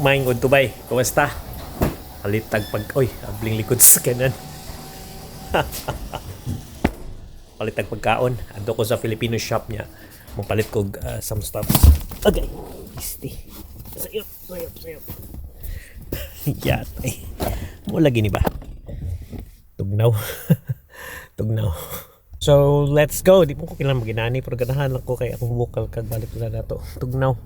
Maayong udto, bay. Kumusta? Palitag pag... Oy, abling likod sa kanan. Palitag pagkaon. Adto ko sa Filipino shop niya. Mupalit ko some stuff. Okay. Isti. Sayop, sayop, sayop. Yatay. Mo lagi ni ba? Tugnaw. Tugnaw. So, let's go. Di mo ko kailangan maginani pero ganahan lang ko kay akong bukal kag balik na nato. Tugnaw.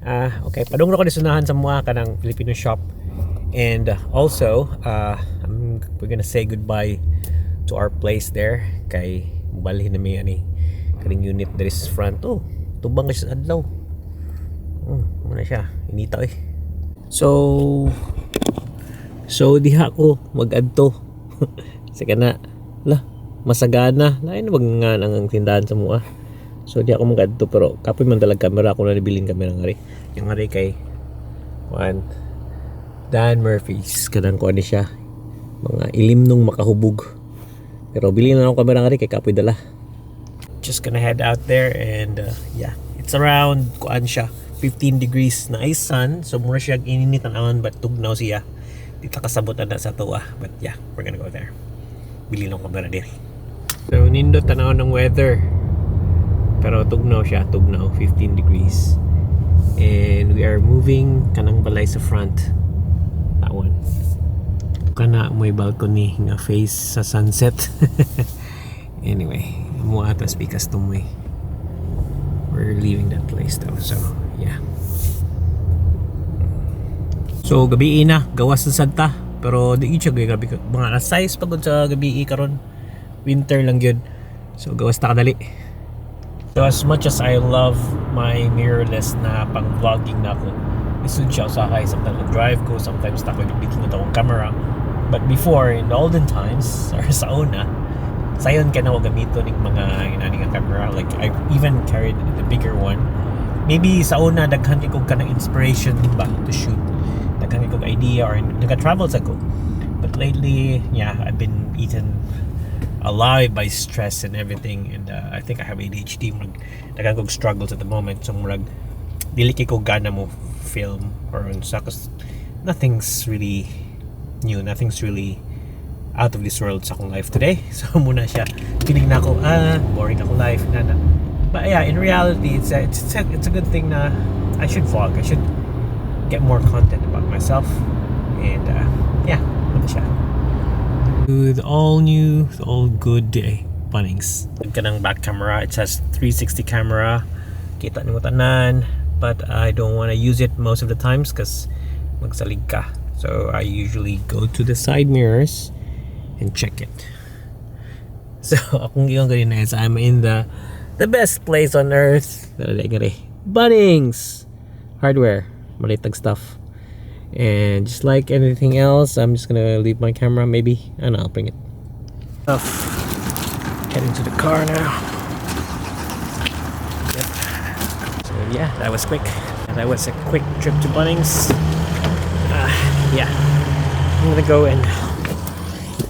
Ah, okay. Padung na ko ni sunahan sa mga kanang Filipino shop. And also, we're gonna say goodbye to our place there kay mubalhin na mi ani kaning unit there is front. Oh, tubang kasi sa adlaw. Oh, muna siya. Inita eh. So diha ko mag-adto. Sa kana lah masagana. Lain na bag nga ang tindahan sa mua. So di ako mag-adto pero kapoy man dalag camera ako na nibilin camera ngari. Yung ngari kay kuan Dan Murphy's kanang kuan ni siya. Mga ilim nung makahubog. Pero bilhin na ako camera ngari kay kapoy dala. Just gonna head out there and yeah, it's around kuan siya 15 degrees, nice sun. So mura siya ininit ang but tugnaw siya. Di ta kasabot na sa tuwa. But yeah, we're gonna go there. Bili lang camera diri. So nindot tanaw ng weather. Pero tugnaw siya, tugnaw 15 degrees. And we are moving kanang balay sa front. That one. Kana may balcony nga face sa sunset. Anyway, mo atas because tumoy. We're leaving that place though. So, yeah. So, gabi na, gawas na sad ta. Pero di siya gabi mga alas 6 pagod sa gabi karon. Winter lang gyud. So, gawas ta kadali. So, as much as I love my mirrorless na pang vlogging na ako, isud siya usahay. Sometimes drive ko, sometimes takoy bitin na akong camera. But before, in the olden times, or sa una, sayon ka na ko gamito ning mga inani nga camera. Like, I even carried the bigger one. Maybe sa una, daghan kay kog kanang inspiration ba to shoot. Daghan kay kog idea or nag-travel sa ko. But lately, yeah, I've been eaten alive by stress and everything and I think I have ADHD. Murag daghan kog struggles at the moment, so murag dili kay ko gana mo film or unsa 'cause nothing's really new, nothing's really out of this world sa akong life today. So muna siya feeling na ako, ah, boring ako life na na. But yeah, in reality, it's a good thing na I should vlog. I should get more content about myself and yeah, muna siya with all new, all good day Bunnings. Kanang back camera, it says 360 camera. Kita nimo tanan, but I don't want to use it most of the times because magsalig ka. So I usually go to the side mirrors and check it. So akong giingon ganina is I'm in the best place on earth. Bunnings Hardware, malitag stuff. And just like anything else, I'm just gonna leave my camera maybe, and I'll bring it. Stuff. Heading to the car now. Yep. So yeah, that was quick. That was a quick trip to Bunnings. Yeah, I'm gonna go and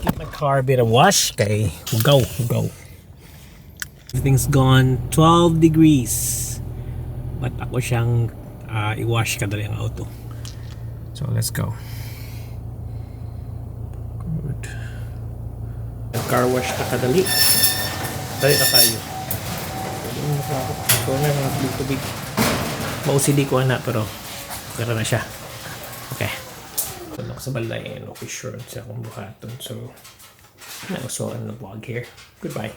give my car a bit of wash. Okay, we'll go, we'll go. Everything's gone 12 degrees. But ako siyang i-wash kadali ang auto. So let's go. Good. Car wash na kadali. Dali na tayo. Ito na mga tubig. Mausili ko na pero okay na siya. Okay. So, ako sa balay and okay sure sa akong buhaton. So, na so on the vlog here. Goodbye.